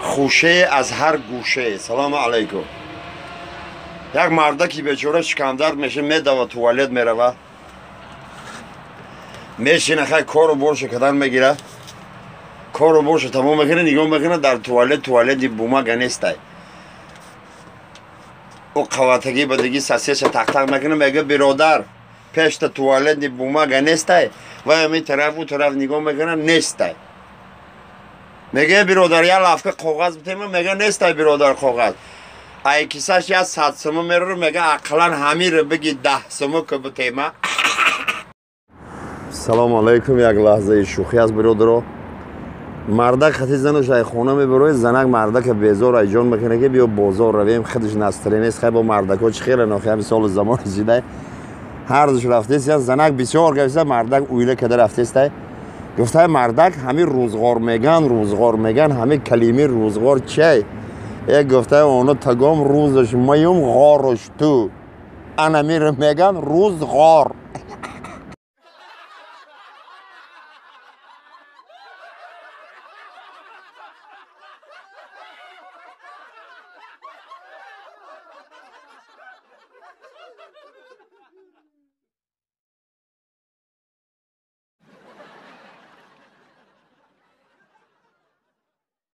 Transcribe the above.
Хуше аз ҳар гӯше. Салому алайкум. Як мардаки бечора шикамдард меша, медава, туалет мерава, мешина, хай, кору борша кадан мегира, кору борша тамом мекуна, нигоҳ мекуна, дар туалет туалети бумага нестай. Ӯ қаватагӣ ба диги сосеша тақтақ мекуна, мега: «Биродар, пешта туалети бумага нестай?» Вай ами тараф, ӯ тараф нигоҳ мекуна, нестай. Мега: «Биродар, як лавка коғаз битема?» Мега: «Нестай, биродар, коғаз». Ай кисаш як 100 суму меро, мега: «Ақаллан ҳамиро биги, 10 суму ки битема». Салому алайкум. Як лаҳзаи шӯхӣ аст, биродаро. Мардак хати зануш ай хона мебарои, занак мардака безор айҷон мекунад, ки биё, бозор равем. Худаш настроение нест. Хай, бо мардако чӣ хеле нохи, ҳами солу замони шидай, ҳардуш рафтест. Занак бисёр гаписа, мардак уйла када рафтестай. Гуфтай мардак: «Ҳами рӯзғор меган, рӯзғор меган, ҳами калими рӯзғор чай?» Э, гуфтай, оно тагом рӯзаш маюм, ғорош ту анамиро меган рӯзғор.